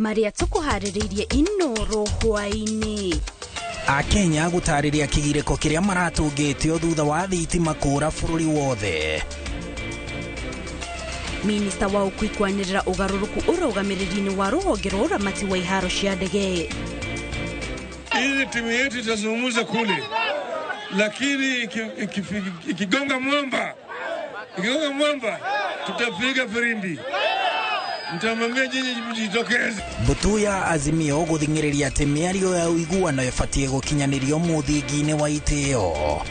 Marĩa tũkũharĩrĩirie Inoro hwaĩ-inĩ. Akenya gũtarĩria kĩgirĩko kĩrĩa maratũngĩtio thutha wa thitima kũra bũrũri wothe. Minista wa ũkui kwanĩrĩra ũgarũrũku ũrũgamĩrĩri-inĩ wa rũhonge rwa ũramati wa iharo cia ndege. Hizi timu yetu itazungumza kule, lakini ikigonga mwamba, ikigonga mwamba tutapiga firimbi. Nitamwambia nyinyi mjitokeze. Mbũtũ ya Azimio gũthing'ĩrĩria atĩ mĩario ya ũiguano ĩbatiĩ gũkinyanĩrio mũthingi-inĩ wa itĩo.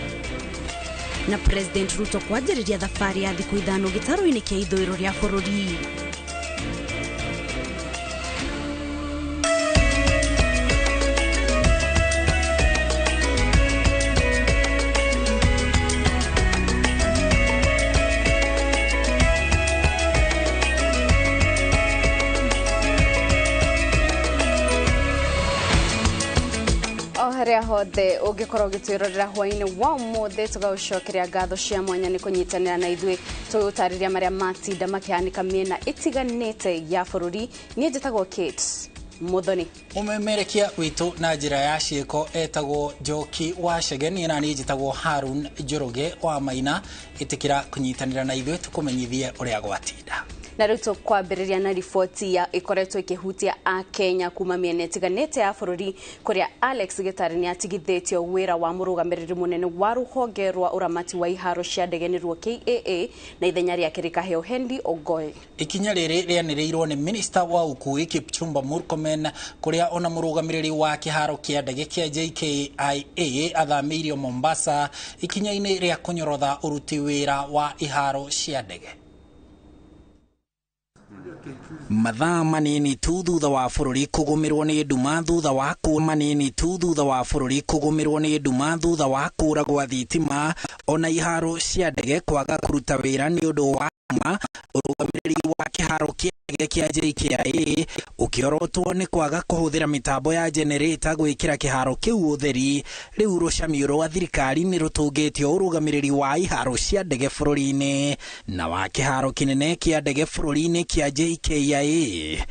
Na President Ruto kwanjĩrĩria thabarĩ ya thikũ 5 gĩtarũ-inĩ kĩa ithũĩro rĩa bũrũri. Harĩa hothe ũngĩkorwo ũgĩtwĩrorera hwaĩ-inĩ wa ũmũthĩ, tũgagũcokeria ngatho cia mwanya nĩ kũnyitanĩra na ithuĩ tũgĩgũtarĩria marĩa matinda makĩhanĩka mĩena ĩtiganĩte ya bũrũri. Niĩ njĩtagwo Kate Muthoni. Mũmemerekia witũ na njĩra ya ciĩko etagwo Njoki wa Chege, niĩ na niĩ njĩtagwo Harun Njoroge wa Maina. Ĩtĩkĩra kũnyitanĩra na ithuĩ tũkũmenyithie ũrĩa gwatinda. Na rĩu tũkwambĩrĩria na riboti ya ĩkoretwo ĩkĩhutia Akenya kuma mĩena ĩtiganĩte ya bũrũri, kũrĩa Alex Gĩtarĩ nĩ atigithĩtio wĩra wa mũrũgamĩrĩri mũnene wa rũhonge rwa ũramati wa iharo cia ndege nĩruo KAA, na ithenya rĩake rĩkaheo Henry Ogoe. Ikinya rĩrĩ rĩanĩrĩirwo nĩ Minister wa ũkui Kipchumba Murkomen, kũrĩa ona mũrũgamĩrĩri wa kĩharo kĩa ndege kĩa JKIA athamĩirio Mombasa ikinya-inĩ rĩa kũnyorotha ũruti wĩra wa iharo cia ndege. Mathaa manini tu thutha wa bũrũri kũgũmĩrwo nĩ nduma thutha wa manini tu thutha wa bũrũri kũgũmĩrwo nĩ nduma thutha wa kũra gwa thitima ona iharo cia ndege kwaga kũruta wĩra nĩ ũndũ wa nduma, ũrũgamĩrĩri wa kĩharo kĩa ndege kĩa JKIA ũkĩorotwo nĩ kwaga kũhũthĩra mĩtambo ya generator gwĩkĩra kĩharo kĩu ũtheri. Rĩu rũcamio rwa thirikari nĩ rũtũngĩtio ũrũgamĩrĩri wa iharo cia ndege bũrũri-inĩ na wa kĩharo kĩnene kĩa ndege bũrũri-inĩ kĩa JKIA.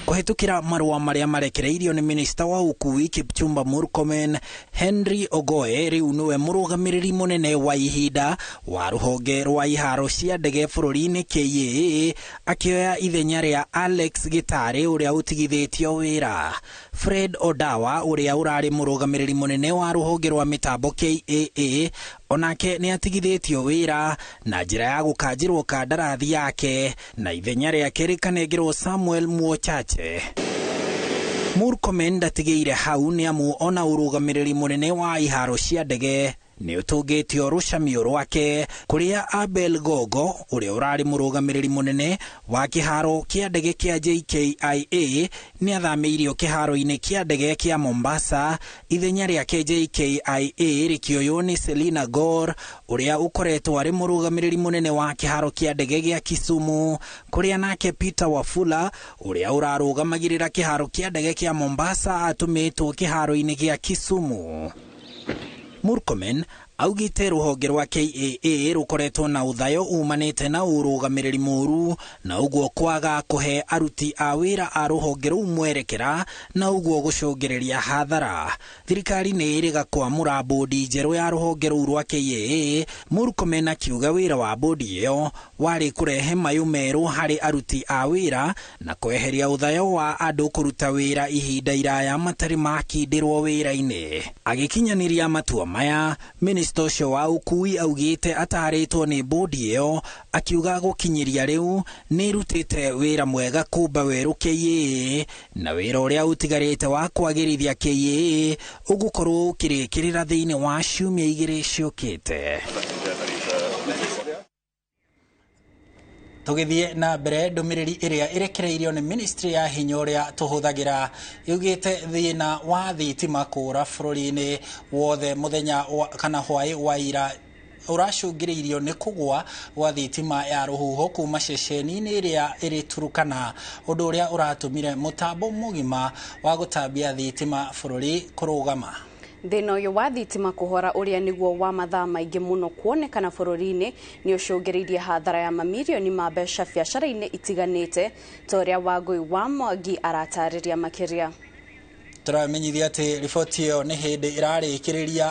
Kũhĩtũkĩra marũa marĩa marekereirio nĩ Minista wa ũkui Kipchumba Murkomen, Henry Ogoe rĩu nĩwe mũrũgamĩrĩri mũnene wa ihinda wa rũhonge rwa iharo cia ndege bũrũri-inĩ KAA, akĩoya ithenya rĩa Alex Gĩtarĩ ũrĩa ũtigithĩtio wĩra. Fred Odawa ũrĩa ũrarĩ mũrũgamĩrĩri mũnene wa rũhonge rwa mĩtambo KAA onake nĩ atigithĩtio wĩra na njĩra ya gũkanjĩrwo kandarathi yake, na ithenya rĩake rĩkanengerwo Samuel Mwochache. Murkomen ndatigĩire hau nĩ amu ona ũrũgamĩrĩri mũnene wa iharo cia ndege nĩ ũtũngĩtio rũcamio rwake, kũrĩa Abel Gogo ũrĩa ũrarĩ mũrũgamĩrĩri mũnene wa kĩharo kĩa ndege kĩa JKIA nĩ athamĩirio kĩharo-inĩ kĩa ndege kĩa Mombasa, ithenya rĩake JKIA rĩkĩoywo nĩ Selina Gor ũrĩa ũkoretwo arĩ mũrũgamĩrĩri mũnene wa kĩharo kĩa ndege gĩa Kisumu, kũrĩa nake Peter Wafula ũrĩa ũrarũgamagĩrĩra kĩharo kĩa ndege kĩa Mombasa atũmĩtwo kĩharo-inĩ gĩa Kisumu. Murkomen augĩte rũhonge rwa KAA rũkoretwo na ũthayo umanĩte na ũrũgamĩrĩri mũru, na ũguo kwaga kũhe aruti a wĩra a rũhonge rũu mwerekera, na ũguo gũcũngĩrĩria hathara. Thirikari nĩ ĩrĩga kwamũra bodi njerũ ya rũhonge rũu rwa KAA. Murkomen akiuga wĩra wa bodi ĩyo warĩ kũrehe mayũ merũ harĩ aruti a wĩra na kweheria ũthayo wa andũ kũruta wĩra ihinda iraya matarĩ makindĩrwo wĩra-inĩ. Agĩkinyanĩria matua maya, Minista ũcio wa ũkui augĩte atarĩtwo nĩ bodi ĩyo, akiuga gũkinyĩria rĩu nĩ ĩrutĩte wĩra mwega kũmba werũ KAA, na wĩra ũrĩa ũtigarĩte wa kwagĩrithia KAA ũgũkorwo ũkĩrĩkĩrĩra thĩinĩ wa ciumia 2 ciũkĩte. Tũgĩthiĩ na mbere, ndũmĩrĩri ĩrĩa ĩrekereirio nĩ Ministry ya hinya ũrĩa tũhũthagĩra yugĩte thĩna wa thitima kũra bũrũri-inĩ wothe mũthenya kana hwaĩ wa ira ũracũngĩrĩirio nĩ kũgũa gwa thitima ya rũhuho kuma ceceni-inĩ ĩrĩa ĩrĩ Turkana, ũndũ ũrĩa ũratũmire mũtambo mũgima wa gũtambia thitima bũrũri kũrũgama. Thĩna ũyũ wa thitima kũhora ũrĩa nĩguo wa mathaa maingĩ mũno kuonekana bũrũri-inĩ nĩ ũcũngĩrĩirie hathara ya mamirioni ma mbeca biacara-inĩ itiganĩte ta ũrĩa Wangũi wa Mwangi aratarĩria makĩria. Tũramenyithia atĩ riboti ĩyo nĩ hĩndĩ ĩrarĩkĩrĩria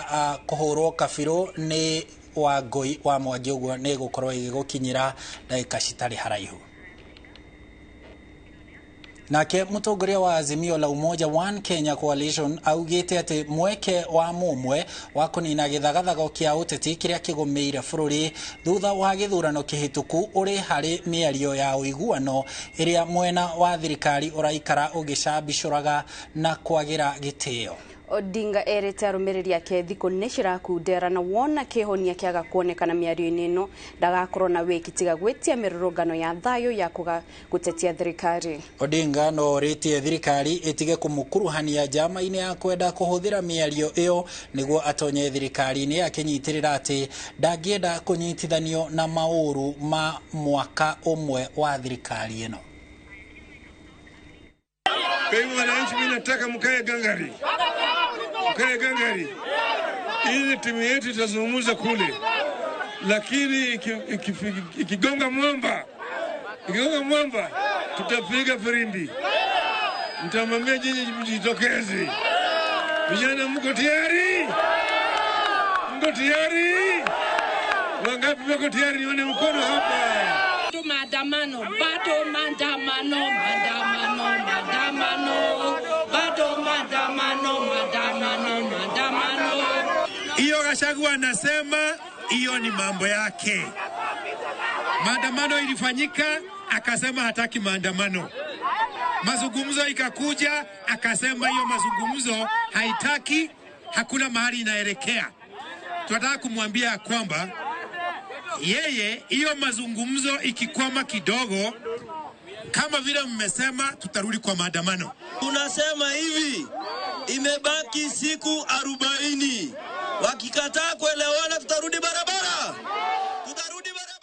kũhũrwo kabirũ nĩ Wangũi wa Mwangi, ũguo nĩ gũkorwo ĩgĩgũkinyĩra ndagĩka citarĩ haraihu. Nake mũtongoria wa Azimio la Umoja One Kenya Coalition augĩte atĩ mweke wa mũmwe wa kũnina gĩthagathago kĩa ũteti kĩrĩa kĩgũmĩire bũrũri thutha wa gĩthurano kĩhĩtũku ũrĩ harĩ mĩario ya ũiguano ĩrĩa mwena wa thirikari ũraikara ũgĩcambicũraga na kwagĩra gĩtĩo. Odinga erĩte arũmĩrĩri ake thikũ nĩ cirakundera na wona kĩhonia kĩaga kuonekana mĩario-inĩ ĩno ndagakorwo na wĩki tiga gwĩtia mĩrũrũngano ya thayũ ya gũtetia thirikari. Odinga no orĩtie thirikari ĩtige kũmũkuruhania njama-inĩ ya kwenda kũhũthĩra mĩario ĩyo nĩguo atonye thirikari-inĩ, akĩnyitĩrĩra atĩ ndangĩenda kũnyitithanio na maũru ma mwaka ũmwe wa thirikari ĩno. Kwa hivyo wananchi, mimi nataka mkae gangari, mkae gangari. Ili timu yetu itazungumza kule, lakini ikigonga mwamba, ikigonga mwamba tutapiga firimbi. Nitamwambia nyinyi mjitokeze. Vijana, mko tayari? Mko tayari? Wangapi wako tayari? Nione mkono hapa. Maandamano, bado maandamano, maandamano, maandamano, bado maandamano, maandamano, maandamano. Hiyo Gachagua anasema hiyo ni mambo yake. Maandamano ilifanyika, akasema hataki maandamano. Mazungumzo ikakuja, akasema hiyo mazungumzo haitaki, hakuna mahali inaelekea. Tunataka kumwambia kwamba yeye hiyo mazungumzo ikikwama kidogo, kama vile mmesema, tutarudi kwa maandamano. Tunasema hivi, imebaki siku 40. Wakikataa kuelewana tutarudi barabara. Tutarudi barabara.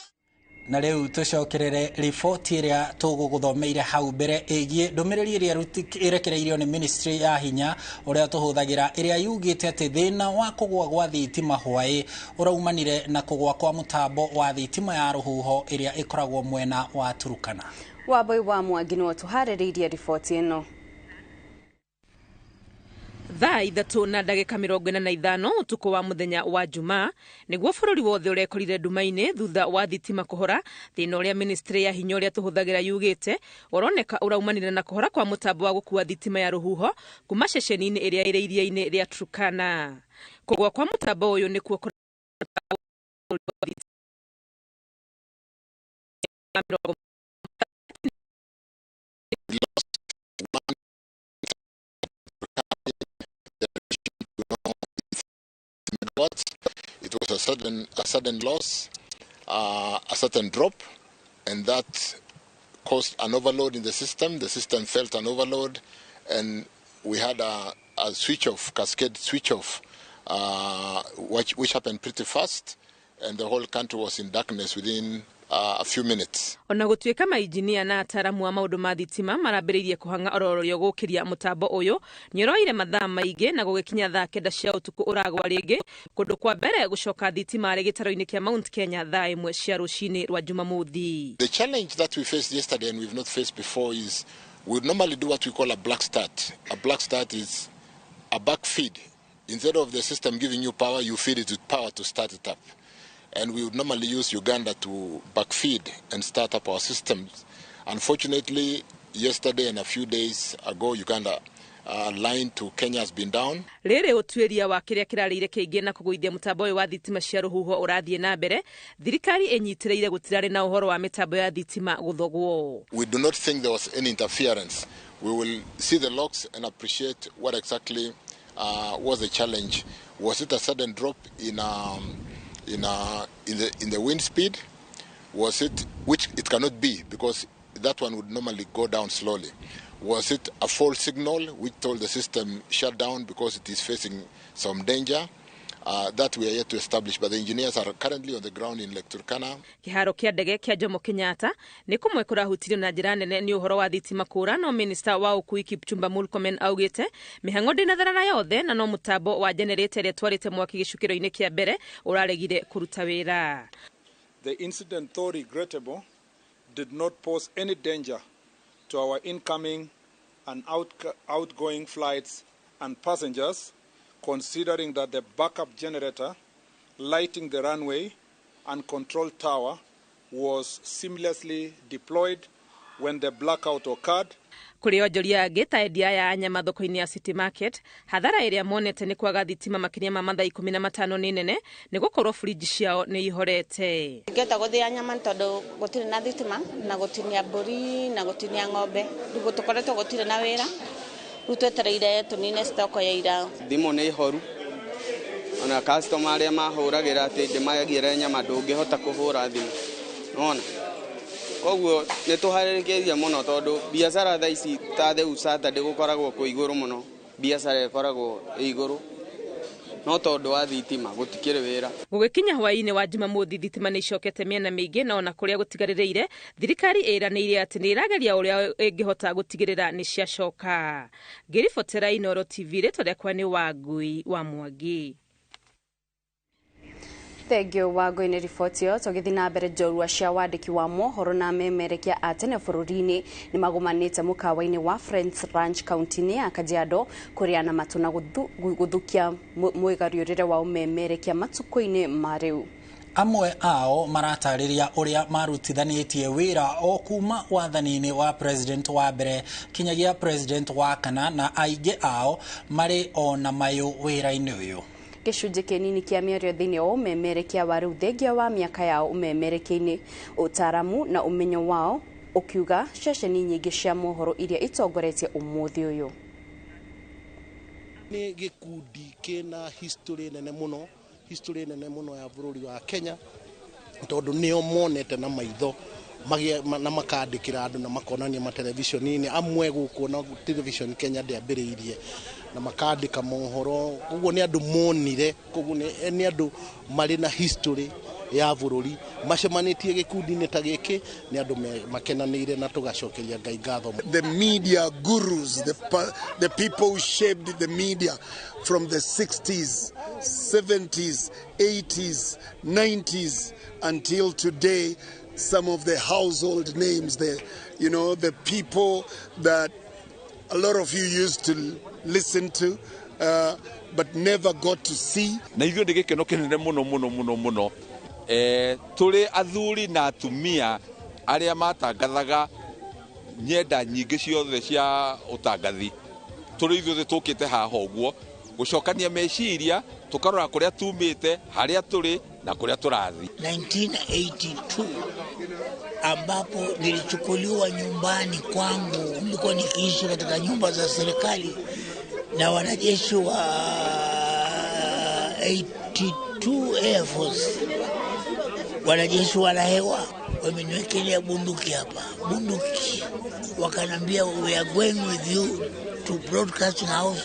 Na rĩu tũcokerere riboti ĩrĩa tũgũgũthomeire hau mbere ĩgiĩ ndũmĩrĩri ĩrĩa ĩrekereirio nĩ ministry ya hinya ũrĩa tũhũthagĩra ĩrĩa yugĩte atĩ thĩna wa kũgũa gwa thitima hwaĩ ũraumanire na kũgũa kwa mũtambo wa thitima ya rũhuho ĩrĩa ĩkoragwo mwena wa Turukana. Wambui wa Mwangi nĩwe ũtũharĩrĩirie riboti ĩno. Thaa 3:45 ũtukũ wa mũthenya wa Jumaa nĩguo bũrũri wothe ũrekorire nduma-inĩ thutha wa thitima kũhora. Thĩna ũrĩa ministry ya hinya ũrĩa tũhũthagĩra yugĩte ũroneka ũraumanire na kũhora kwa mũtambo wa gũkua thitima ya rũhuho kuma ceceni-inĩ ĩrĩa ĩrĩ iria-inĩ rĩa Turkana. Kũgũa kwa mũtambo ũyũ nĩkuo It was a sudden loss, a certain drop, and that caused an overload in the system. The system felt an overload, and we had a switch off, cascade switch off, which happened pretty fast, and the whole country was in darkness within a few minutes. Ona gũtuĩka mainjinia na ataaramu a maũndũ ma thitima marambĩrĩirie kũhang'a orororio gũkĩria mũtambo ũyũ nĩũroire mathaa maingĩ na gũgĩkinya thaa 9 cia ũtukũ ũragwa rĩngĩ kũndũ kwa mbere gũcoka thitima arĩ gĩtaro-inĩ kĩa Mount Kenya thaa 1 cia rũcinĩ rwa Jumamothi. The challenge that we faced yesterday and we've not faced before is we normally do what we call a black start. A black start is a back feed. Instead of the system giving you power, you feed it with power to start it up. And we would normally use Uganda to backfeed and start up our systems. Unfortunately, yesterday and a few days ago, Uganda line to Kenya has been down. Rĩrĩ ũtuĩria wa kĩrĩa kĩrarĩire kĩingĩ na kũgũithia mũtambo ũyũ wa thitima cia rũhuho ũrathiĩ na mbere, thirikari ĩnyitĩrĩire gũtirarĩ na ũhoro wa mĩtambo ya thitima gũthogwo. We do not think there was any interference. We will see the logs and appreciate what exactly was the challenge. Was it a sudden drop in the wind speed? Was it, which it cannot be because that one would normally go down slowly. Was it a false signal which told the system shut down because it is facing some danger? That we are yet to establish, but the engineers are currently on the ground in Lake Turkana. Kĩharo kĩa ndege kĩa Jomo Kenyatta nĩ kũmwe kũrahutirio na njĩra nene nĩ ũhoro wa thitima kũra, no minista wa ũkui Kipchumba Murkomen augĩte mĩhang'o ndĩnatharara yothe na no mũtambo wa generator ĩrĩa ĩtwarĩte mwaki gĩcukĩro-inĩ kĩa mbere ũraregire kũruta wĩra. The incident, though regrettable, did not pose any danger to our incoming and outgoing flights and passengers, considering that the backup generator lighting the runway and control tower was seamlessly deployed when the blackout occurred. Kũrĩ onjoria angĩ ta endia aya a nyama thoko-inĩ ya City Market, hathara ĩrĩa monete nĩ kwaga thitima makĩria ma mathaa 15 nĩ nene nĩ gũkorwo burinji ciao nĩ ihorete. Ngĩhota gũthĩa nyama tondũ gũtirĩ na thitima na gũtinia mbũri na gũtinia ng'ombe, rĩu tũkoretwo gũtirĩ na wĩra, rĩu twetereire tũnine stock ya ira. Thimũ nĩ horu ona customer arĩa mahũragĩra atĩ ndĩmagĩre nyama ndũngĩhota kũhũra thimũ, nĩwona? Koguo nĩ tũharĩrĩkĩrie mũno tondũ biacara thaa ici ta rĩu Saturday gũkoragwo kwĩ igũrũ mũno, biacara ĩkoragwo ĩ igũrũ, no tondũ wa thitima gũtikĩrĩ wĩra. Gũgĩkinya hwaĩ-inĩ wa Jumamothi, thitima nĩ icokete mĩena mĩingĩ na ona kũrĩa gũtigarĩrĩire, thirikari ĩranĩire atĩ nĩ ĩrageria ũrĩa ĩngĩhota gũtigĩrĩra nĩ ciacoka. Ngĩribotera Inooro TV, rĩtwa rĩakwa nĩ Wangui wa Mwangi. Thengio Wangui nĩ riboti ĩyo. Tũgĩthiĩ na mbere, njorua cia wandĩki wa mohoro na memerekia a tene bũrũri-inĩ nĩ magomanĩte mũkawa-inĩ wa Friends Ranch kaunti-inĩ ya Kajiado kũrĩana matũ na gũthukia mwĩgariũrĩre wa ũmemerekia matukũ-inĩ ma rĩu. Amwe ao maratarĩria ũrĩa marutithanĩtie wĩra o kuma wathani-inĩ wa president wa mbere kinyagia president wa kana, na aingĩ ao marĩ o na mayũ wĩra-inĩ ũyũ. Gĩcunjĩ kĩnini kĩa mĩario thĩinĩ wa ũmemerekia wa rĩu thengia wa mĩaka yao ũmemerekia-inĩ, ũtaaramu na ũmenyo wao ũkiuga ceceni nyingĩ cia mohoro iria itongoretie ũmũthĩ ũyũ. Nĩ gĩkundi kĩna history nene mũno, history nene mũno ya bũrũri wa Kenya, tondũ nĩo monete na maitho na makandĩkĩra andũ na makonania matelevisioninĩ, amwe gũkũ na television Kenya ndĩambĩrĩirie na makandĩka mohoro, koguo nĩ andũ monire, koguo nĩ andũ marĩ na history ya bũrũri macemanĩtie gĩkundi-inĩ ta gĩkĩ, nĩ andũ makenanĩire na tũgacokeria Ngai ngatho. The media gurus, the people who shaped the media from the 60s, 70s, 80s, 90s until today, some of the household names, the people that a lot of you used to listen to, but never got to see. Na ithuĩ nĩ gĩkeno kĩnene mũno mũno mũno mũno, tũrĩ athuri na atumia arĩa matangathaga nyenda nyingĩ ciothe cia ũtangathi, tũrĩ ithuothe tũkĩte haha ũguo gũcokania meciria, tũkarora kũrĩa tumĩte, harĩa tũrĩ na kũrĩa tũrathiĩ. 1982 ambapo nilichukuliwa nyumbani kwangu, nilikuwa nikiishi katika nyumba za serikali na wanajeshi wa 82 Air Force, wanajeshi wa hewa wameniwekelea bunduki hapa, bunduki, wakanambia we are going with you to broadcasting house,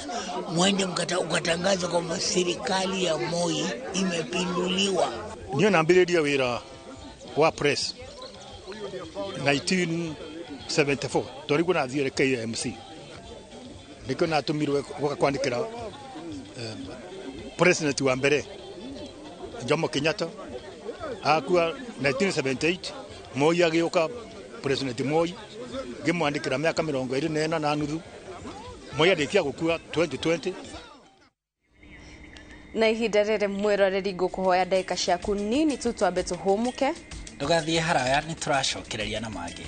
mwende ukatangaza kwamba serikali ya Moi imepinduliwa. Niyo naambiriria wira wa press 1974 twarigwo nathiire KMC, nikio natumirwe gũka kwandĩkĩra president wa mbere Jomo Kenyatta. Akua 1978 Moi agĩũka, president Moi ngĩmwandĩkĩra mĩaka 24 na nuthu. Moi arĩkia gũkua 2020. Na ihinda rĩrĩ mwĩroreri ngũkũhoya ndagĩka ciaku nini tu twambe tũhũmũke. Ndũgathiĩ haraya, nĩ tũracokereria na mangĩ.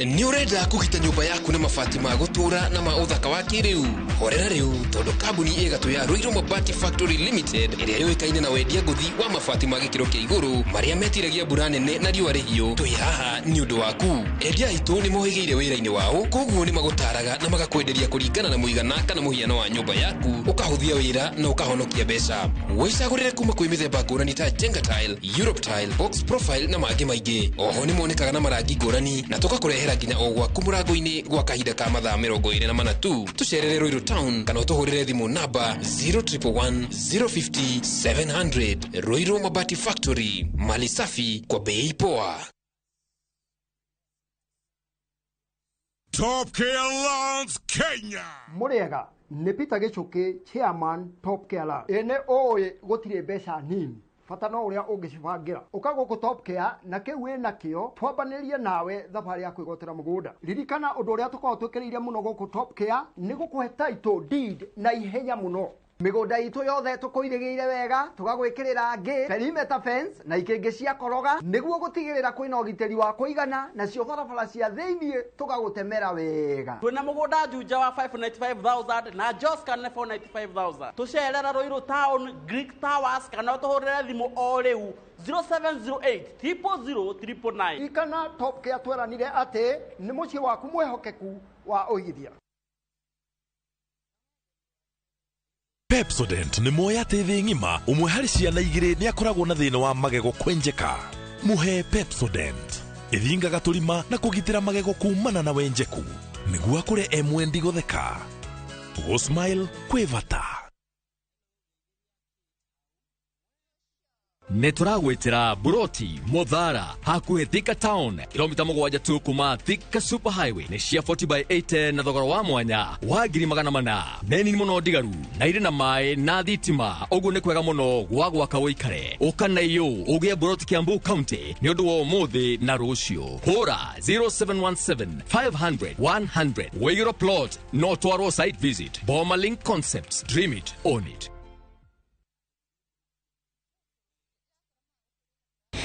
Nĩ ũrenda kũgita nyũmba yaku na mabati ma gũtũũra na ma ũthaka wa kĩrĩu? Horera rĩu tondũ kambuni ĩ gatũ ya Ruiru Mabati Factory Limited ĩrĩa yũĩkaine na wendia ngũthi wa mabati ma gĩkĩro kĩa igũrũ marĩa metiragia mbura nene na riũa rĩhiũ, twĩ haha nĩ ũndũ waku. Endia aitũ nĩ mohĩgĩire wĩra-inĩ wao, koguo nĩ magũtaraga na magakwenderia kũringana na mũigana kana mũhiano wa nyũmba yaku, ũkahũthia wĩra na ũkahonokia mbeca. Wĩcagũrĩre kuma kwĩ mĩthemba ngũrani ta Jenga Tile, Europe Tile, Box Profile na mangĩ maingĩ. Oho nĩ monekaga na marangi ngũrani na tũgakũrehera nginya o gwaku mũrango-inĩ gwa kahinda ka mathaa 24 tu. Tũcerere Ruiru Town kana ũtũhũrĩre thimũ namba 0111 050 700. Ruiru Mabati Factory, mali safi kwa bei poa. Top Care Loans Kenya. Muriega nĩ Peter Gichuki, chairman Top Care Loans. Ene ũĩ gũtirĩ mbeca nini, bata no ũrĩa ũngĩcibangira. Ũka gũkũ Top Care na kĩu wĩ nakĩo twambanĩrie nawe thabarĩ ya kwĩgwatĩra mũgũnda. Ririkana ũndũ ũrĩa tũkoragwo twĩkĩrĩire mũno gũkũ Top Care nĩ gũkũhe title deed na ihenya mũno. Mĩgũnda itũ yothe tũkũirĩgĩire wega, tũgagwĩkĩrĩra ngĩ, perimeter fence na ikĩngĩ cia koroga nĩguo gũtigĩrĩra kwĩna ũgitĩri wa kũigana, nacio barabara cia thĩiniĩ tũgagũtemera wega. Twĩna mũgũnda Juja wa 595,000 na Joska nĩ 495,000. Tũcerera Ruiru Town, Greek Towers kana ũtũhũrĩre thimũ o rĩu 0708 000 999. Ririkana Top Care tweranire atĩ nĩ mũciĩ waku mwĩhokeku wa ũigithia. Pepsodent nĩ moya atĩ thĩ ng'ima ũmwe harĩ ciana igĩrĩ nĩ akoragwo na thĩna wa magego kwenjeka. Mũhe Pepsodent ĩthingaga tũrima na kũgitĩra magego kumana na wenjeku nĩguo akũre e mwendi gũtheka. Gũ-smile kwĩ bata. Nĩ tũragwĩtĩra Buroti Muthara hakuhĩ Thika Town, kilomita 7 tu kuma Thika Super Highway. Nĩ cia 40 by 80 na thogora wa mwanya wa 400,000. Nĩ nini mũno ndigaru na irĩ na maĩ na thitima, ũguo nĩ kwega mũno gwa gwaka ũikare. Ũka na iyũ ũgĩe Buroti Kiambu County nĩ ũndũ wa ũmũthĩ na rũciũ. Hũra 0717 500 100. Wĩgĩrwo plot no twarwo site visit. Boma Link Concepts, dream it, own it.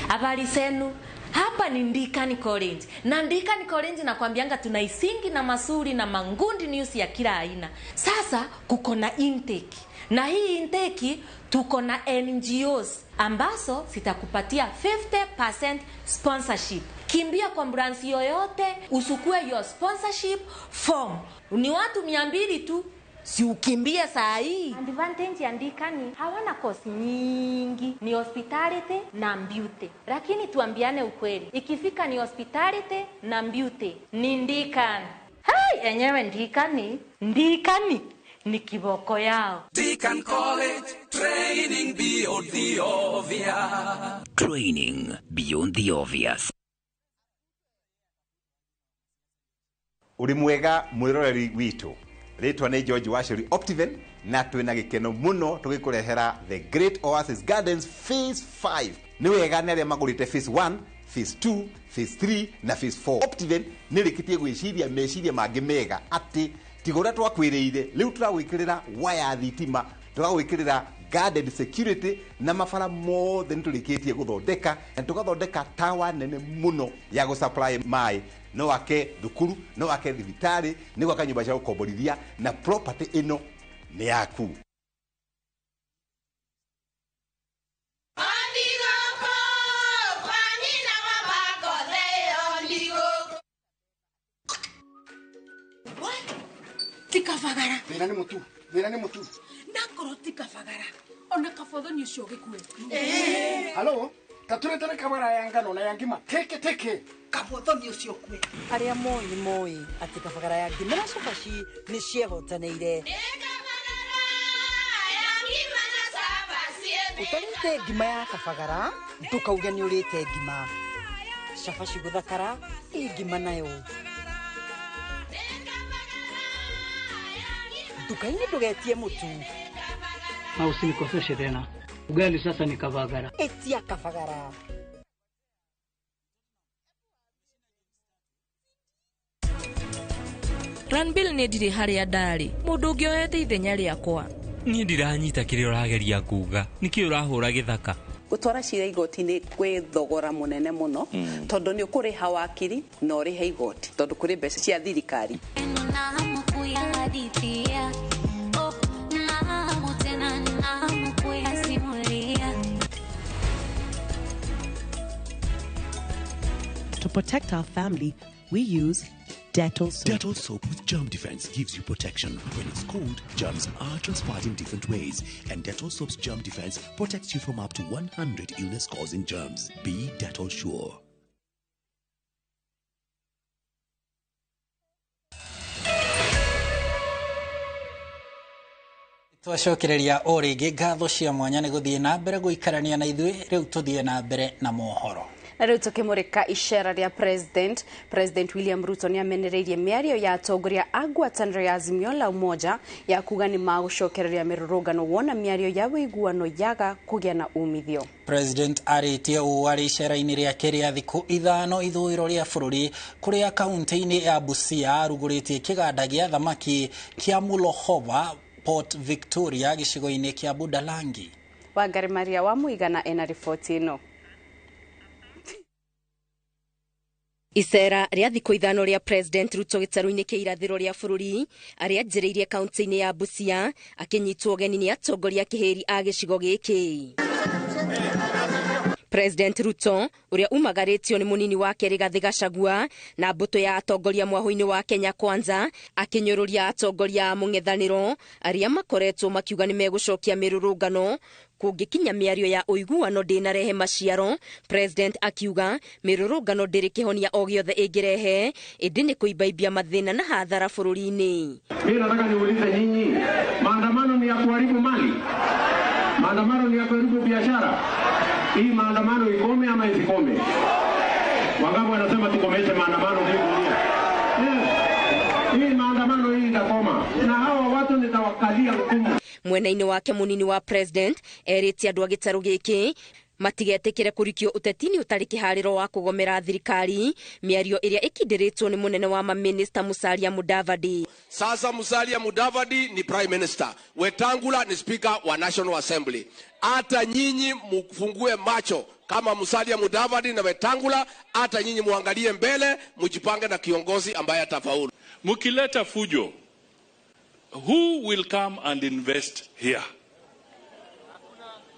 Habari zenu, hapa ni Ndikani College. Na Ndikani College nakwambianga tuna isingi na masuri na mangundi news ya kila aina. Sasa kuko na intake. Na hii intake tuko na NGOs ambazo zitakupatia 50% sponsorship. Kimbia kwa branch yoyote usukue your sponsorship form. Ni watu 200 tu. Si ukimbie saa hii. Advantage ya Ndikani hawana course nyingi, ni hospitality na beauty. Lakini tuambiane ukweli, ikifika ni hospitality na beauty ni Ndikani. Hai, enyewe Ndikani, Ndikani ni kiboko yao. Deacon College, training beyond the obvious. Training beyond the obvious. Uri mwega mwiroreri witu. Rĩtwa nĩ George Wacheri Optiven na twĩna gĩkeno mũno tũgĩkũrehera The Great Oasis Gardens Phase 5. Nĩ wega nĩ arĩa magũrĩte Phase 1, Phase 2, Phase 3 na Phase 4. Optiven nĩ rĩkĩtie gwĩciria meciria mangĩ mega atĩ tiga ũrĩa twakwĩrĩire, rĩu tũragwĩkĩrĩra waya thitima, tũragwĩkĩrĩra guarded security na mabara mothe nĩ tũrĩkĩtie gũthondeka na tũgathondeka tawa nene mũno ya gũsupply maĩ. No ake thukuru, no ake thibitarĩ, nĩ gwaka nyũmba cia gũkomborithia na property ĩno nĩ yaku. Tikabagara. Thĩna nĩ mũtu, thĩna nĩ mũtu. Nakorwo tikabagara. Ona kabothoni ũcio ũgĩkue. Halo, taturetere kabara ya ngano na ya ngima. Teke teke. Kabothoni ũcio kue. Arĩa moĩ nĩ moĩ atĩ kabagara ya ngima na cabaci nĩ ciehotanĩire. Ũtarĩte ngima ya kabagara ndũkauge nĩ ũrĩte ngima. Cabaci gũthakara ĩ ngima nayo. Nduka-inĩ ndũgetie mũtu. Na usinikoseshe tena. Ugali sasa ni kabagara. Etia kabagara. Ranbill nĩ ndirĩ harĩa ndarĩ. Mũndũ ũngĩ oete ithenya rĩakwa. Niĩ ndiranyita kĩrĩa ũrageria kuga. Nĩkĩ ũrahũra gĩthaka? Gutwara cira igoti-inĩ kwĩ thogora mũnene mũno, tondũ nĩ ũkũrĩha wakiri na ũrĩhe igoti, tondũ kũrĩ mbeca cia thirikari. To protect our family, we use Dettol soap. Dettol soap with germ defense gives you protection. When it's cold, germs are transferred in different ways, and Dettol soap's germ defense protects you from up to 100 illness-causing germs. Be Dettol sure. Twacokereria o rĩngĩ ngatho cia mwanya nĩ gũthiĩ na mbere gũikarania na ithuĩ. Rĩu tũthiĩ na mbere na mohoro. Na rĩu tũkĩmũrĩka icera rĩa President William Ruto nĩ amenereirie mĩario ya atongoria a ngwatanĩro ya Azimio la Umoja ya kuga nĩ magũcokereria mĩrũrũngano wona mĩario ya ũiguano yaga kũgĩa na umithio. President arĩtie ũũ arĩ icera-inĩ rĩake rĩa thikũ 5 ithũĩro rĩa bũrũri, kũrĩa kaunti-inĩ ya Busia arugũrĩtie kĩganda gĩa thamaki kĩa Mulohova Port Victoria gĩcigo-inĩ kĩa Budalangi. Wangari Maria wa Mũigana ena riboti ĩno. Icera rĩa thikũ 5 rĩa President Ruto gĩtarũ-inĩ kĩa irathĩro rĩa bũrũri arĩa anjĩrĩirie kaunti-inĩ ya Busia akĩnyitwo ũgeni nĩ atongoria kĩhĩri a gĩcigo gĩkĩ. President Ruto ũrĩa umagarĩtio nĩ mũnini wake Rigathĩ Gachagua na mbũtũ ya atongoria mwahũ-inĩ wa Kenya Kwanza akĩnyũrũria atongoria a mũng'ethanĩro arĩa makoretwo makiuga nĩ megũcokia mĩrũrũngano kũngĩkinya mĩario ya ũiguano ndĩnarehe maciaro. President akiuga mĩrũrũngano ndĩrĩ kĩhonia o gĩothe ĩngĩrehe, ĩndĩ nĩ kũimbaimbia mathĩna na hathara bũrũri-inĩ. Mimi nataka niulize nyinyi, maandamano ni ya kuharibu mali? Maandamano ni ya kuharibu biashara? Hii maandamano ikome ama isikome? Wangapi wanasema tukomeshe maandamano hii dunia? Hii maandamano hii itakoma, na hawa watu nitawakalia ngumu. Mwena-inĩ wake mũnini wa President erĩte andũ a gĩtarũ gĩkĩ matigetĩkĩre kũrikio ũteti-inĩ ũtarĩ kĩharĩro wa kũgomera thirikari, mĩario ĩrĩa ĩkindĩrĩtwo nĩ mũnene wa mamĩnĩsta Musalia Mudavadi. Sasa Musalia Mudavadi ni Prime Minister, Wetangula ni Speaker wa National Assembly. Hata nyinyi mfungue macho kama Musalia Mudavadi na Wetangula, hata nyinyi muangalie mbele, mjipange na kiongozi ambaye atafaulu. Mukileta fujo, who will come and invest here?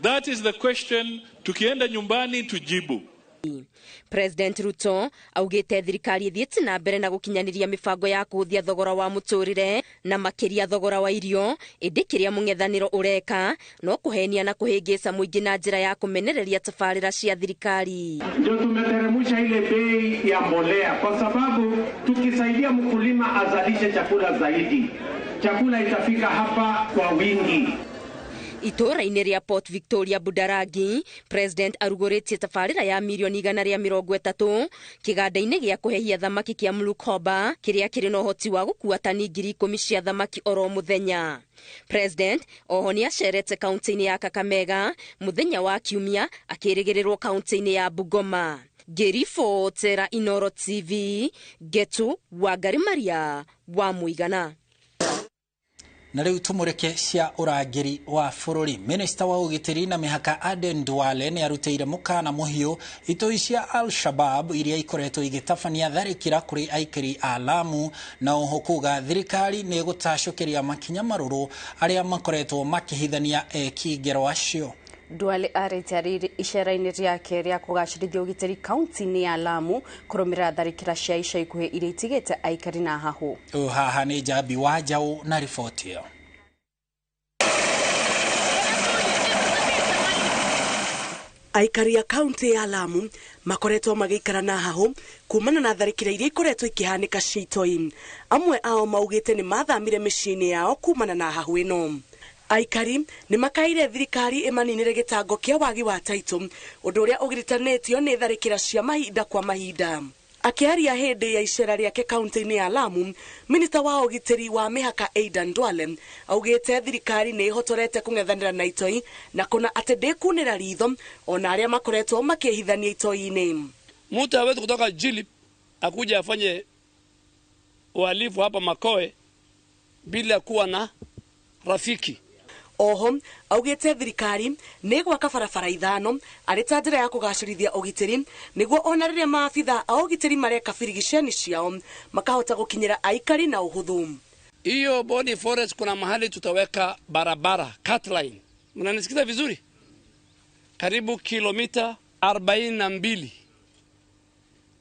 That is the question. Tukienda nyumbani tujibu. President Ruto augite thirikari ithiĩte na mbere na gũkinyanĩria mĩbango ya kũhũthia thogora wa mũtũrĩre na makĩria thogora wa irio, ĩndĩ kĩrĩa mũng'ethanĩro ũreka no kũhenia na kũhĩngĩca mũingĩ na njĩra ya kũmenereria tabarĩra cia thirikari. Ndio tumeteremsha ile bei ya mbolea kwa sababu tukisaidia mkulima azalishe chakula zaidi, chakula itafika hapa kwa wingi. Itũũra-inĩ rĩa Port Victoria Budarangi, President arugũrĩtie tabarĩra ya mirioni 130 kĩganda-inĩ gĩa kũhehia thamaki kĩa Mlukoba kĩrĩa kĩrĩ na ũhoti wa gũkua tani 10,000 cia thamaki oro mũthenya. President oho nĩ acerete kaunti-inĩ ya Kakamega mũthenya wa Kiumia akĩrĩgĩrĩrwo kaunti-inĩ ya Bungoma. Ngĩribotera Inoro TV, Getu Wangari Maria wa Mũigana. Na rĩu tũmũrĩke cia ũrangĩri wa bũrũri. Minista wa ũgitĩri na mĩhaka Aden Duale nĩ arutĩire mũkana mũhiũ itoi cia Al-Shabaab iria ikoretwo igĩtabania tharĩkĩra kũrĩ aikari a Lamu, na oho kuga thirikari nĩ ĩgũtacũkĩria makinya marũrũ arĩa makoretwo makĩhithania eki ngero acio. Duale arĩte arĩ icera-inĩ rĩake rĩa kũgacĩrithia ũgitĩri kaunti-inĩ ya Lamu kũrũmĩrĩra tharĩkĩra cia ica ikuhĩ iria itigĩte aikari na hahũ. Haha nĩ Njambi wa Njaũ na riboti ĩyo. Aikari a kaunti ya Lamu makoretwo magĩikara na hahũ kumana na tharĩkĩra iria ikoretwo ikĩhanĩka cia itoi. Amwe ao maugĩte nĩ mathamire mĩciĩ-inĩ yao kumana na hahũ ĩno. Aikari nĩ makaire thirikari ĩmaninĩre gĩtango kĩa wagi wa taitũ, ũndũ ũrĩa ũgiritanĩtio nĩ tharĩkĩra cia mahinda kwa mahinda. Akĩaria hĩndĩ ya icera rĩake kaunti-inĩ ya Lamu, minista wa ũgitĩri wa mĩhaka Aden Duale augĩte thirikari nĩ ĩhotorete kũng'ethanĩra na itoi na kũna atĩ ndĩkunĩra ritho ona arĩa makoretwo makĩhithania itoi-inĩ. Mtu hawezi kutoka Jilip akuja afanye uhalifu hapa Makoe bila kuwa na rafiki. Oho augĩte thirikari nĩ gwaka barabara 5 arĩ ta njĩra ya kũgacĩrithia ũgitĩri nĩguo ona rĩrĩa maabitha a ũgitĩri mareka birigiceni ciao makahota gũkinyĩra aikari na ũhũthũ. Hiyo Boni Forest kuna mahali tutaweka barabara cut line. Mnanisikiza vizuri? Karibu kilomita 42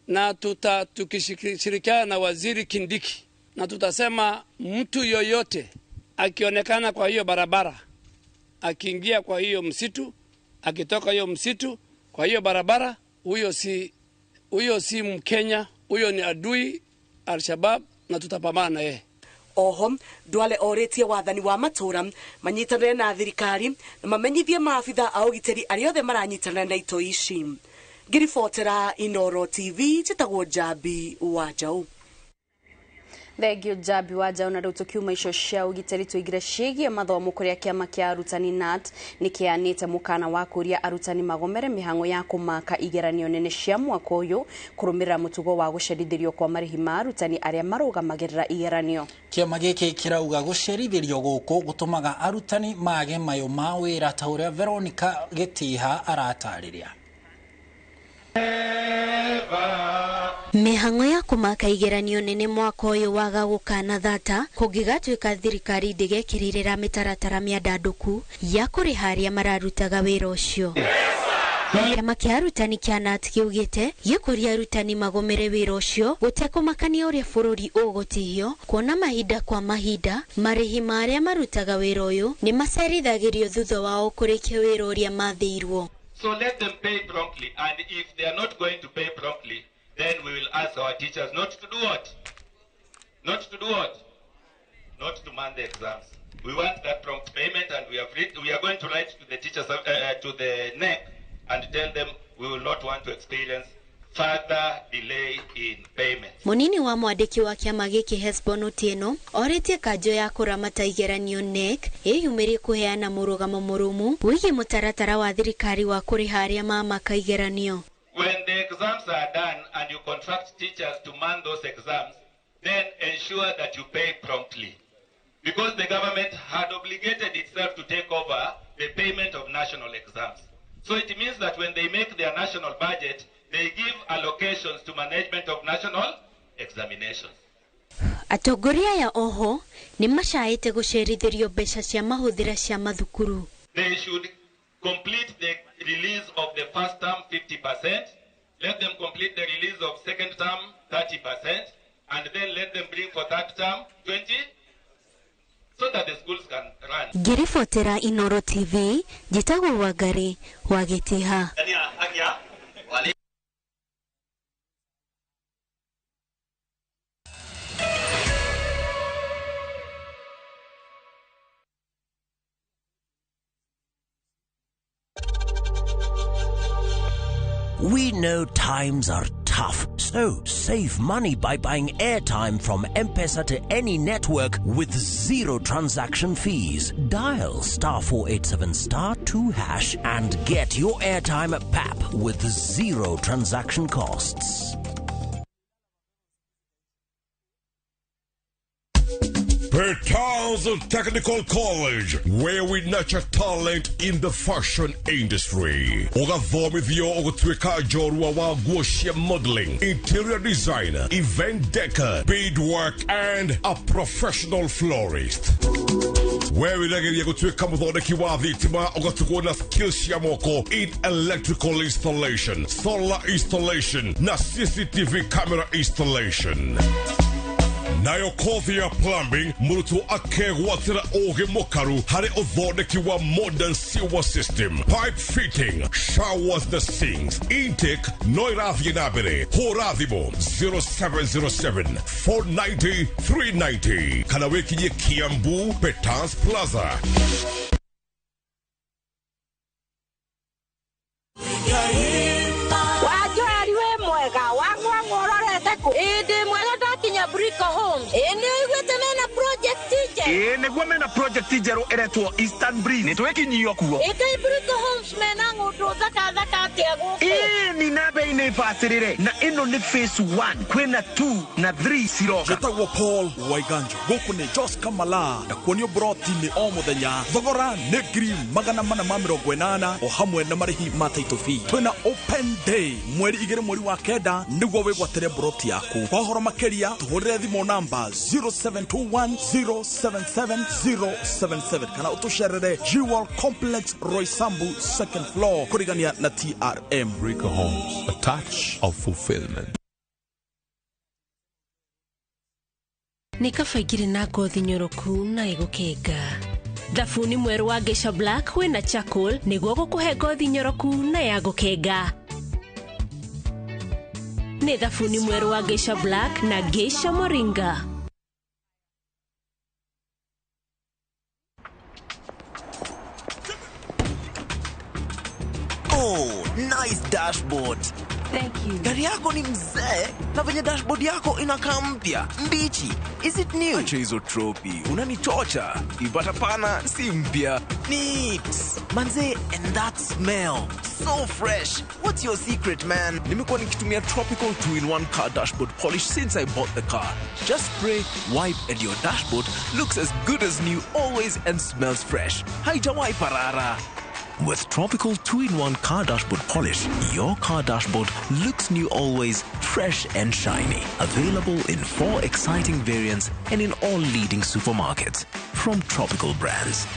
na tukishirikiana na Waziri Kindiki, na tutasema mtu yoyote akionekana kwa hiyo barabara, akiingia kwa hiyo msitu, akitoka hiyo msitu kwa hiyo barabara, huyo si Mkenya, huyo ni adui Al-Shabaab, na tutapambana na yeye. Oho Duale orĩtie wathani wa matũra manyitanĩre na thirikari na mamenyithie maabitha a ũgitĩri arĩa othe maranyitanĩra na itoi ici. Ngĩribotera Inoro TV njĩtagwo Njambi wa Njaũ. Thengio Njambi wa Njaũ. Na rĩu tũkiuma icio cia ũgitĩri tũingĩre ciĩgiĩ mathomo kũrĩa kĩama kĩa arutani KNUT nĩ kĩanĩte mũkana wa kũria arutani magomere mĩhang'o ya kũmaka igeranio nene cia mwaka ũyũ kũrũmĩrĩra mũtugo wa gũcerithĩrio kwa marĩhi ma arutani arĩa marũgamagĩrĩra igeranio. Kĩama gĩkĩ kĩrauga gũcerithĩrio gũkũ gũtũmaga arutani mage mayũ ma wĩra ta ũrĩa Veronica Gĩtiha aratarĩria. Mĩhang'o ya kũmaka igeranio nene mwaka ũyũ waga gũkana thata kũngĩgatuĩka thirikari ndĩgekĩrĩrĩra mĩtaratara mĩandandũku ya kũrĩha arĩa mararutaga wĩra ũcio. Kĩama kĩa arutani kĩa KNUT kĩugĩte gĩkũria arutani magomere wĩra ũcio gũtekũmakania ũrĩa bũrũri ũgũtihio, kuona mahinda kwa mahinda marĩhi ma arĩa marutaga wĩra ũyũ nĩ macerithagĩrio thutha wao kũrĩkia wĩra ũrĩa mathĩirwo. So let them pay promptly, and if they are not going to pay promptly, then we will ask our teachers not to do what? Not to do what? Not to man the exams. We want that prompt payment, and we are going to write to the teachers, to the NEC, and tell them we will not want to experience further delay in payment. Munini wa mwandĩki wa kĩama gĩkĩ Hesbon Otieno orĩtie kanjo ya kũramata igeranio KNEC ĩyumĩrie kũheana mũrũgamo mũrũmu wĩgiĩ mũtaratara wa thirikari wa kũrĩha arĩa mamaka igeranio. When the exams are done and you contract teachers to man those exams, then ensure that you pay promptly. Because the government had obligated itself to take over the payment of national exams. So it means that when they make their national budget, they give allocations to management of national examinations. Atongoria aya oho nĩ macaĩte gũcerithĩrio mbeca cia mahũthĩra cia mathukuru. They should complete the release of the first term 50%, let them complete the release of second term 30%, and then let them bring for third term 20, so that the schools can run. Ngĩribotera Inoro TV, njĩtagwo Wangari wa Gĩtiha. We know times are tough, so save money by buying airtime from M-Pesa to any network with zero transaction fees. Dial *487*2# and get your airtime at PAP with zero transaction costs. Petals Technical College, where we nurture talent in the fashion industry. Ũgathomithio ũgũtuĩka njorua wa nguo cia modeling, interior designer, event decor, beadwork, and a professional florist. We wĩragĩria gũtuĩka mũthondeki wa thitima ũgatugwo na skills cia moko in electrical installation, solar installation, na CCTV camera installation. Nayo kothi ya plumbing mũrutwo akegwatĩra ũgĩ mũkaru harĩ ũthondeki wa modern sewer system, pipe fitting, showers na sinks. Intake no ĩrathiĩ na mbere. Hũra thimũ 0707 490 390 kana wĩkinyie Kiambu Petals Plaza. Nĩguo mena project njerũ ĩretwo Eastern Breeze. Nĩ twĩkinyio kuo. Ĩkai Brico Homes mena ng'ũndũ thaka thaka atĩa gũkũ? Ĩni na bei Nĩ bacĩrĩre na ĩno nĩ phase 1 kwĩna 2 na 3 ciroka. Njĩtagwo Paul Waiganjo, gũkũ nĩ Jos Kamala na kuonio broti nĩ o mũthenya. Thogora nĩ 480,000 o hamwe na marĩhi ma title fee. Twĩna open day mweri 2 mweri wa 9 nĩguo wĩgwatĩre broti yaku. Kwa ũhoro makĩria tũhũrĩre thimũ namba 0721077077 kana ũtũcerere Jewel Complex Roysambu second floor kũrigania na TRM. Rico Homes, a touch of fulfillment. Nĩ kaba ingĩrĩ na ngothi nyoroku na ĩgũkenga. Thabuni mwerũ wa Geisha Black wĩna charcoal nĩguo gũkũhe ngothi nyoroku na ya gũkenga. Nĩ thabuni mwerũ wa Geisha Black na Geisha Moringa. Oh, nice dashboard. Thank you. Gari yako ni mzee na venye dashboard yako inakaa mpya, mbichi. Is it new? Acha hizo tropi, unanichocha. Ipata pana si mpya. Neat. Manze, and that smell. So fresh. What's your secret, man? Nimekuwa nikitumia Tropical 2-in-1 car dashboard polish since I bought the car. Just spray, wipe and your dashboard looks as good as new always and smells fresh. Haijawahi parara. With Tropical 2-in-1 car dashboard polish, your car dashboard looks new always, fresh and shiny. Available in 4 exciting variants and in all leading supermarkets. From Tropical Brands.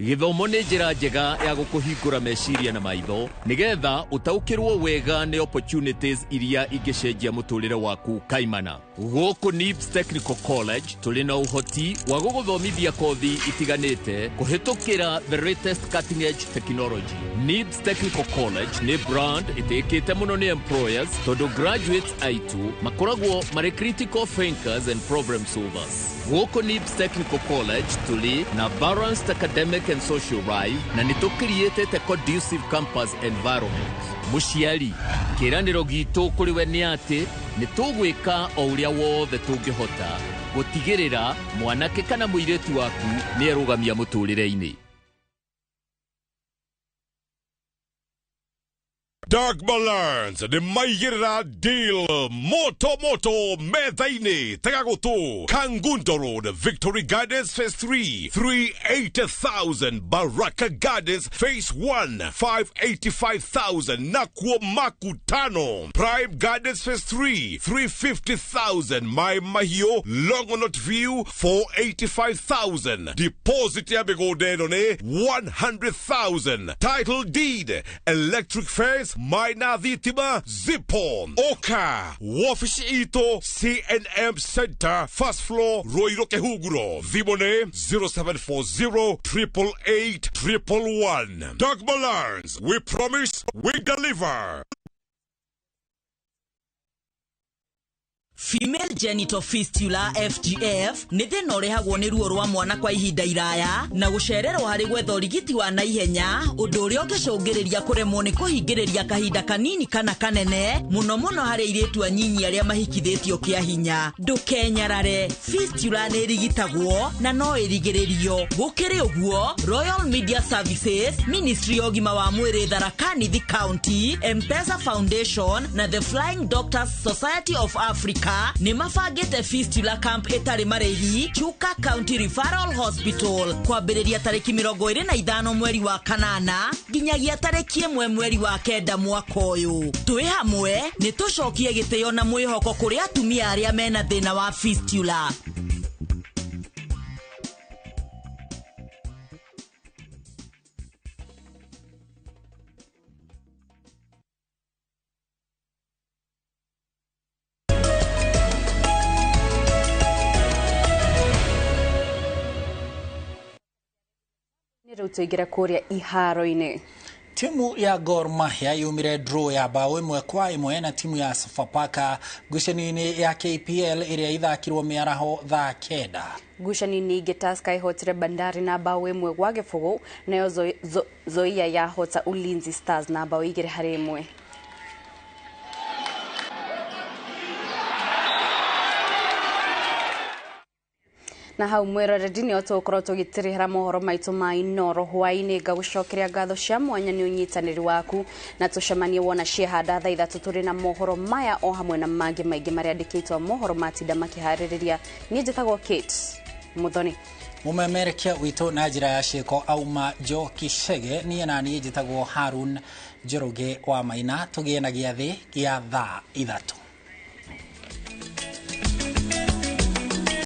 Gĩthomo nĩ njĩra njega ya gũkũhingũra meciria na maitho nĩgetha ũtaũkĩrwo wega nĩ opportunities iria ingĩcenjia mũtũrĩre waku kaimana. Gũkũ NIBS Technical College tũrĩ na ũhoti wa gũgũthomithia kothi itiganĩte kũhĩtũkĩra the latest cutting edge technology. NIBS Technical College nĩ brand ĩtĩkĩte mũno nĩ employers tondũ graduates aitũ makoragwo marĩ critical thinkers and problem solvers. Gũkũ NIBS Technical College tũrĩ na balanced academic and social life na nĩ tũkiriĩtĩte conducive campus environment. Mũciari, kĩĩranĩro gitũ kũrĩ we nĩ atĩ nĩ tũgwĩka o ũrĩa wothe tũngĩhota gũtigĩrĩra mwanake kana mũirĩtu waku nĩ erũgamia mũtũrĩre-inĩ. Dagmar Learns nĩ maigĩrĩra deal moto moto metha-inĩ tega gũtũ Kangundo Road Victory Gardens Phase 3 380,000 Baraka Gardens Phase 1 585,000 Nakuo Makutano Prime Gardens Phase 3 350,000 Mai Mahio Longonot View 485,000 Deposit ya mĩgũnda ĩno nĩ 100,000 Title deed electric fence Maina Thitima Zipo Oka Wabici itũ CNM Center First Floor Ruiru Kĩhunguro thimũ nĩ 0740 888 111. Dagmar Learns, we promise, we deliver. Female genital fistula FGF nĩ thĩna ũrehagwo nĩ ruo rwa mwana kwa ihinda iraya na gũcererwo harĩ gwetha ũrigiti wa naihenya, ũndũ ũrĩa ũngĩcũngĩrĩria kũremwo nĩ kũhingĩrĩria kahinda kanini kana kanene, mũno mũno harĩ airĩtu anyinyi arĩa mahikithĩtio kĩa hinya. Ndũkenyarare, fistula nĩ ĩrigitagwo na no ĩrigĩrĩrio. Gũkĩrĩ ũguo, Royal Media Services, Ministry ya Ũgima wa Mwĩrĩ Tharaka Nithi County, M-Pesa Foundation na The Flying Doctors Society of Africa nĩ mabangĩte fistula camp ĩtarĩ marĩhi Chuka County Referral Hospital kwambĩrĩria tarĩki 25 mweri wa 8 nginyagia tarĩki 1 mweri wa 9 mwaka ũyũ. Twĩ hamwe nĩ tũcokie gĩtĩo na mwĩhoko kũrĩ atumia arĩa mena thĩna wa fistula. Rĩu tũingĩre kũrĩa iharo-inĩ. Timu ya Gor Mahia yumire draw ya bao 1-1 na timu ya Sofapaka ngucanio-inĩ ya KPL ĩrĩa ithakirwo mĩaraho thaa 9. Ngucanio-inĩ ingĩ Tusker ĩhotire Bandari na bao 1-0 nayo Zoia yahota Ulinzi Stars na bao 2-1. Na hau mwĩroreri nĩo tũgũkorwo tũgĩtĩrĩra mohoro maitũ ma Inoro hwaĩ-inĩ. Ngagũcokeria ngatho cia mwanya nĩ ũnyitanĩri waku, na tũcemanie wona ciehanda thaa 3 tũrĩ na mohoro maya o hamwe na mangĩ maingĩ marĩa andĩkĩtwo mohoro matinda makĩharĩrĩria. Niĩ njĩtagwo Kate Muthoni. Mũmemerekia witũ na njĩra ya ciĩko auma Njoki Chege, niĩ na niĩ njĩtagwo Harun Njoroge wa Maina. Tũgĩe na gĩathĩ gĩa thaa 3.